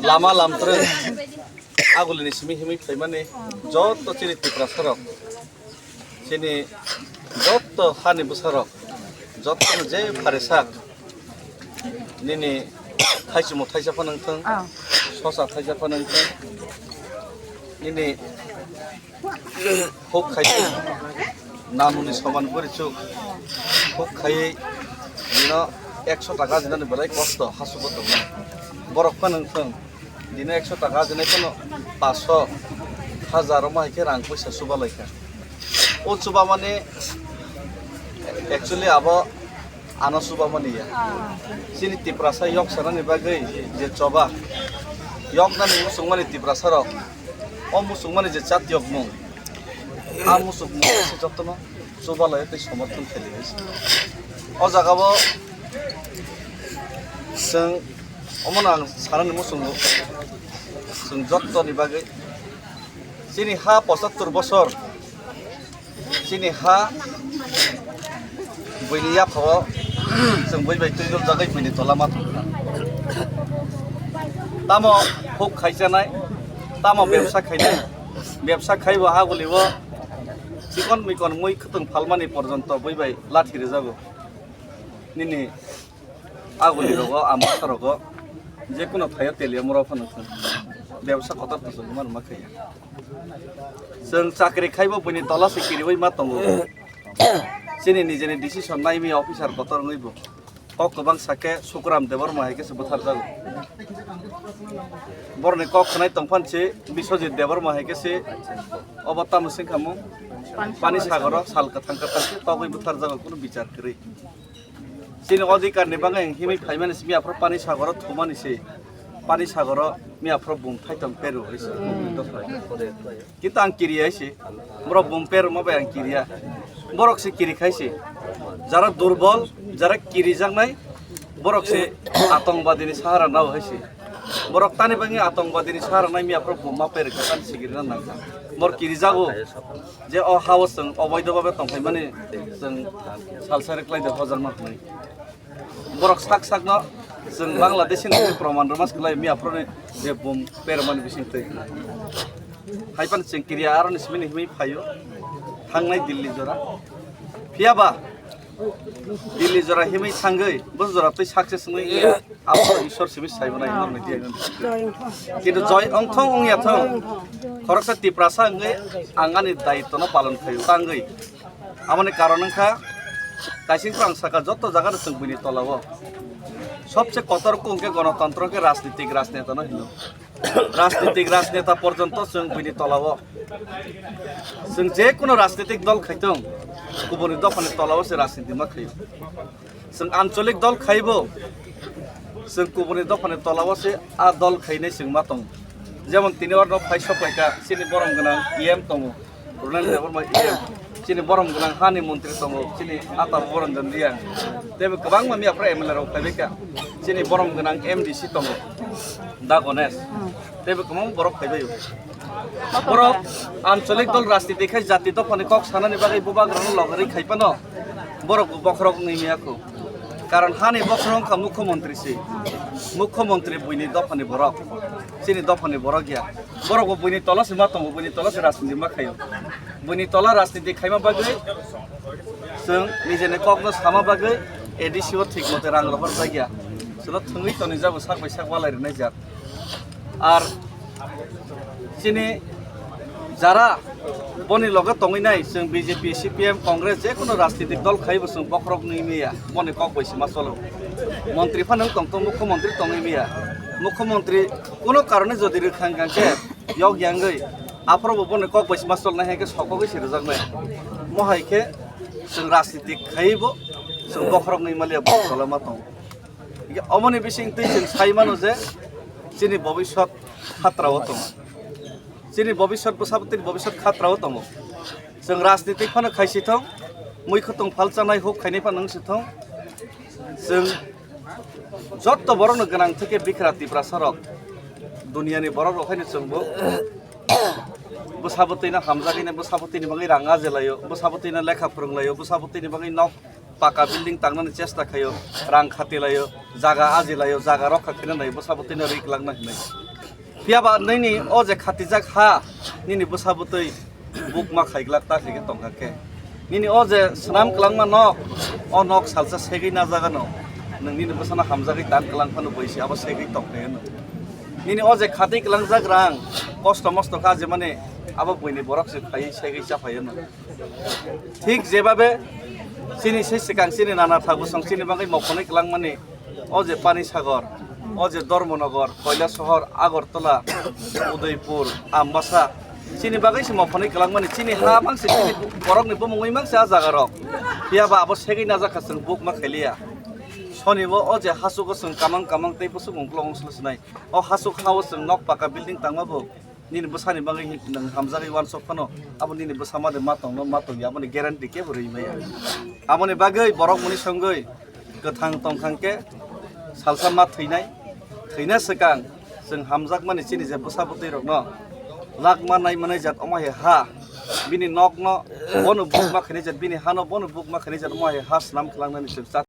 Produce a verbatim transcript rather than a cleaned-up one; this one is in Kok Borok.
Lama lamtrwng agulini simi himwi phaimani joto chini Tiprasarok, chini joto hani bwsarok, jotono je pharisak nini thaichumo thaisa phano wngthwng, sosa thaisa phano wngthwng, nini huk khai nanuni soman guri chuk huk khai dino ekso taka dinani belai kosto hasugo tongo. Borok phano wngthwng dino ekso taka dinai phano paso hajar omo hai khe rang puisa chuba laikha. O chuba mani actually abo ano chuba mani ya. Chini Tiprasa yok sanani bagwi je choba yok nani muchung mani Tiprasa rok o muchung mani je chat yok mung a muchung mung se jotono chuba lai tei somorthon khaili hai se. O jaga o chwng omo no ang sanani muchungo chwng jottoni bagwi chini ha pochattor bosor. Chini ha buini yaphao chwng bui bai twi dol jagwi buini tola ma thangkha. Tamo huk khaisanai, tamo bebsa khainai, bebsa khaibo ha gulio chikon mikon mui khwtwng phalmani porjonto bui bai lathi rwjago. Nini Aguli rogo, amsa rogo, je kuno thaio teliya moro phano thung. Bebsa kotor kuchuk ma rwma khaiya. Chwng chakri khaibo buini tola se kiriwi ma tongo. Chini nijeni decision naimi officer kotor wngwi bo. Kok kwbang sake Sukuram Debbarma hai khe se bwtharjago. Boroni kok khwnai tongphan se Biswajit Debbarma hai khe se obo tamo singkha mung Pani Sagoro sal kwthang kwthang se togwi bwtharjago, kunu bichar kwrwi. Chini odhikar ni bagwi ang himwi phaimani simi aphuru Pani Sagoro thumani se. Pani Sagoro mi aphuru bum thaitom peru hai se. Kintu ang kiriya hai se. Borok bum peru ma bai ang kiriya. Borok se kiri khai se. Jara durbol, jara kirijaknai, borok se atongwadi ni sahara nao hai se. Borok tani bagwi atongwadi ni sahara nai mi aphuru bum ma peru khe tani sigirna nangkha. Borok kirijago. Je o hao chwng oboido babe tongphaimani chwng salsa rwkhlai de hojakma hwnwi. Borok sak sakno chwng Bangladesh ni proman rwmas kwlai mi aphuruni je bum permani bising twi. Haipan chwng kiriya aroni simi ni himwi phaio thangnai Delhi jora. Phiyaba Delhi jora himwi thangwi bo jora twi success wngwi abo Isor simi saimanai norni diya. Kintu joi ongthong ongya thong khoroksa Tiprasa wngwi ang ani daitwno palon khaio tangwi. Amoni karon wngkha kaising ang saka joto jaga no chwng buini tolao sobse kotor kung khe gonotontro khe rajnitik rajneta no hino. Rajnitik rajneta porjonto chwng buini tolao. Chwng je kuno rajnitik dol khaitong, kubuni dophani tolao se rajniti ma khaio. Chwng ancholik dol khaibo, chwng kubuni dophani tolao se a dol khainai chwng ma tongo. Jemon tini orno phai soklaikha chini borom gwnang E M tongo, Ronel Debbarma E M, chini borom gwnang hani montri tongo, chini ata Boronjon Reang. Teibo kwbangma miya phra M L A rok phaibaikha, chini borom gwnang M D C tongo, Da Ganesh. Teibo kwbangma borok phaibaio. Borok ancholik dol rajniti khai jati dophani kok sanani bagwi bubagrano logarwi khai phano borok bo bokhorok wngwi miyakho. Karon hani bokhorok wngkha mukhyamantri se. Mukhyamantri buini dophani borok. Chini dophani borok ya. Borok bo buini tola se ma tongo, buini tola se rajniti ma khaio. Buini tola rajniti khaima bagwi chwng nijeni kokno sama bagwi A D C o thik mote rang rohor jakya. Chwlo thwngwi toni jabo sak bai sak walai rwnai jak. Ar chini jara boni loge tongwi nai, chwng B J P, C P M, Congress, je kono rajnitik dol khai bo chwng bokhorok nwi miya, boni kok bai se ma cholo. Montri phano wng tong tong, mukhyamantri tongwi miya. Mukhyamantri kono karone jodi rwkhang kang khe yok yangwi, aphuru bo boni kok bai se ma cholnai hai khe sokogwi se rwjaknai. Mo hai khe chwng rajnitik khai bo chwng bokhorok nwi maliya, bo choloma tong. Hingke omoni bising twi chwng sai mano je chini bobiswt khatrao tongo. Chini bobiswt bwsabwtwini bobiswt khatrao tongo. Chwng rajnitik phano khai si thung, mui khwtwng phalchanai huk khainai phano wng si thung. Chwng jotto borokno gwnang theke bikra Tiprasa rok, duniani borok rok haino chwngbo bwsabwtwino hamjagwino bwsabwtwini bagwi rang ajelaio, bwsabwtwino lekha phwrwnglaio, bwsabwtwini bagwi nok paka building tangnani chesta khaio, rang khati laio, jaga aji laio, jaga rokha khaina nai bwsabo twino ri kwlangna hinwi. Phiya ba nini o je khatijak ha, nini bwsabo twi bukma khaiglak ta khe tongkha khe. Nini o je swnam kwlangma nok, o nok salsa segwi najagano. Nwng nini bwsano hamjagwi tan kwlang phano boisi abo segwi tongkhaino. Nini o je khatwi kwlangjak rang, kosto mosto kha je mani abo buini borok se phaiwi segwi cha phaino. Thik jebabe chini se swkang chini nana thagu song chini bagwi mokholwi kwlangmani o je Pani Sagar, o je Dharmanagar, Kailasohor, Agartala, Udaipur, Ambasa, chini bagwi se mokholwi kwlangmani chini ha mangse chini borokni bumungwi mangse a jaga rok. Phiya ba abo segwi najak kha chwng bukma khailiya. Sonibo o je hasugo chwng kamang kamang tei bwswk ungklo ungklo swnai. O hasuk hao chwng nok paka building tangma bo. Nini bwsani bagwi nwng hamjagwi uansuk phano abo nini bwsa ma de ma tongno ma tongya aboni guarantee kebo rwi maya. Aboni bagwi borok muni songwi kwthang tongthang khe salsa ma thwinai, thwina swkang chwng hamjakmani chini je bwsa bwtwi rokno lakma nai manai jat omo hai ha bini nokno bono bukma khainai jat bini hano bono bukma khainai jat omo hai ha swnam khwlangnani chwng cha